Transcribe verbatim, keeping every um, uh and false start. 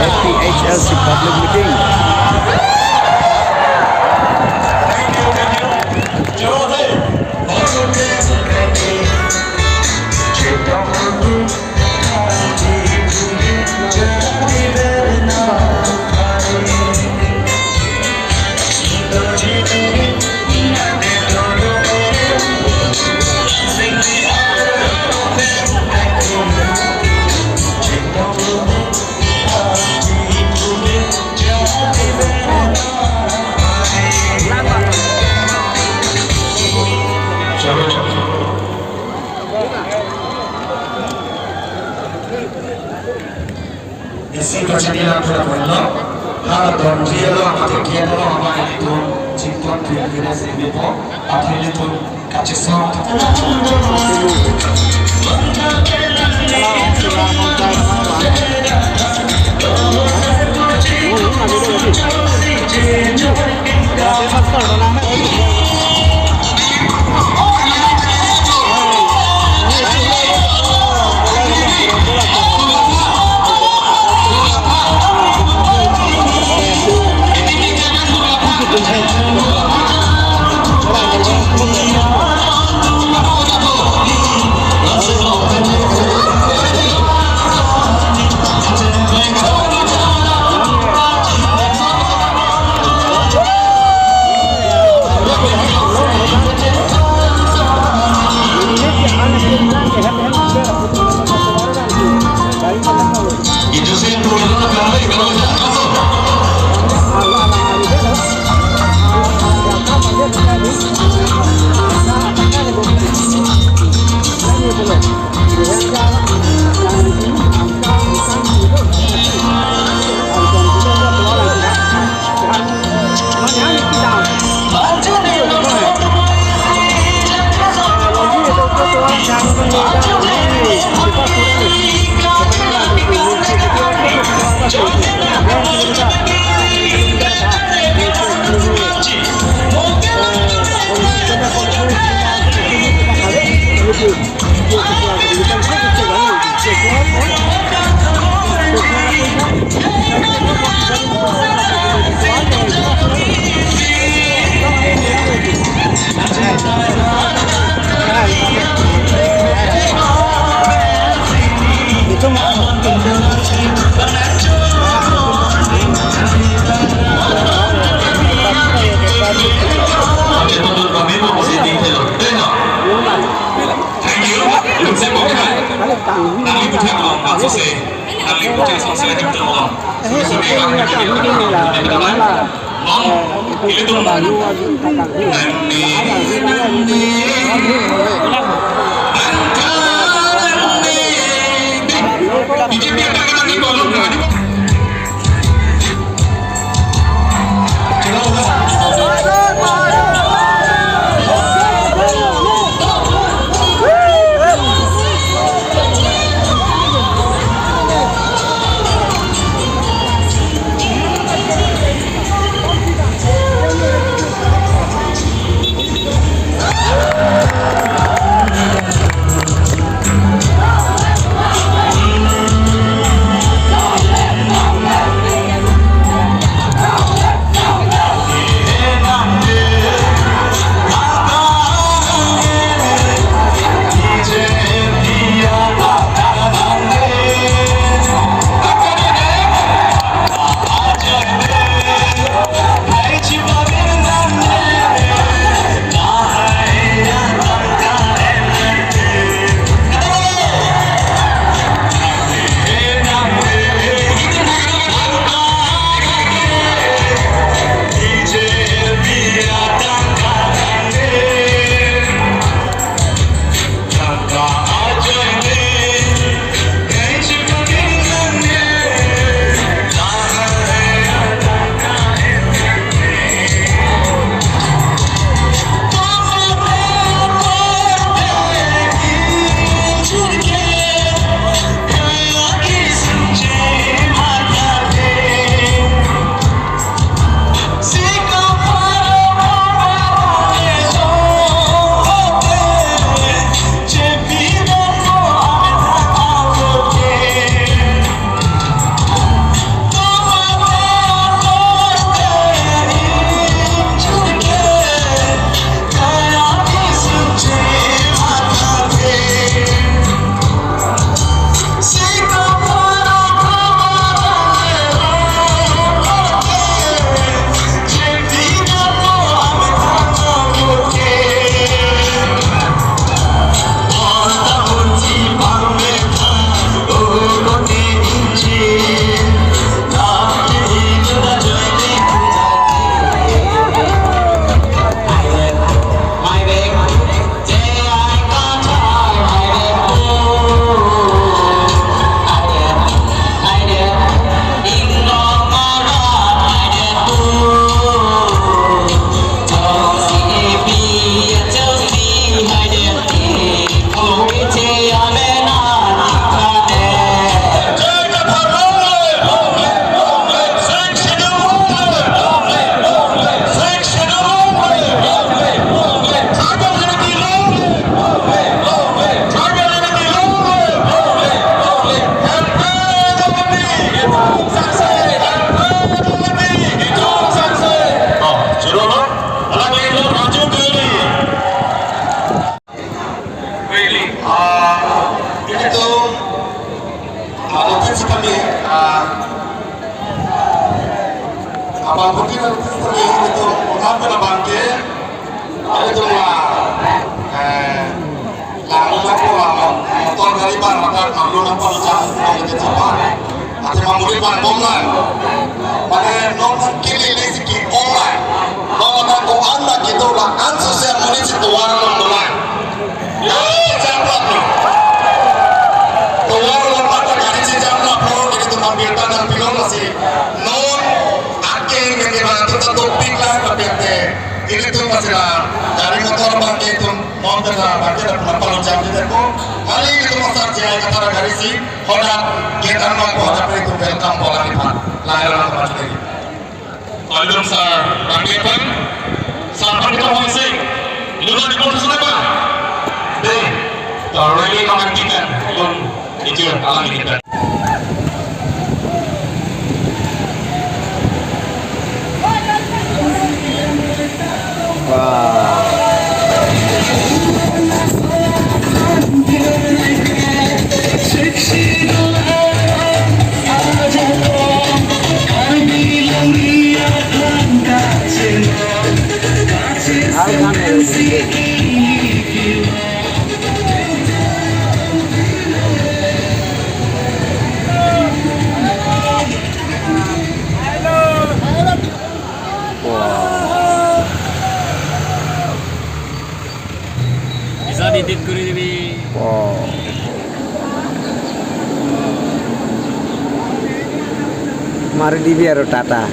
F P H L C public meeting. Isi pachini la pura bonlo. Ha donji lo, ha tekian lo, ha ilitum chingpon pin pin si bipo. Aphi ilitum kachesong. Thank you. Lungse Bongkai. Nangli puthak long, maksud se. Nangli puthak song se, him tong long. Suri suri kang, kang, kang, kang, kang. Long, ilitum. Nangni, nangni. Angka, nangni. B J P angka nangni kolom nangni. Athema monit vangbom nang. Mane non kili lesi ki-ong nang. Non abang ko-an nang kedo la-an sose monit si tovar along do nang. Ya, jam laplo. Tovar along mata gari si jam laplo, nelitum abirta nangpilo lasi. Non ake neli bang atum ta dopik lang, tapi ante ilitum masih la gari motor abang ke itum non kena abang ke dak pernah palo jam di deko. Hari ilitum asar jai kata gari si. Hadak gate anma ko hadak pen itum welcome bola di pan. Lahir lang teman sendiri. Alum sa Rangkepeng, sa Rangkepeng Hoi Sing, luna di pon sana ba. Deh, kalau lagi makan chicken, lun ijur alam chicken. Wah. Wow. Bisa di-edit kuri dibi. Wow. Mari dibi aro tata.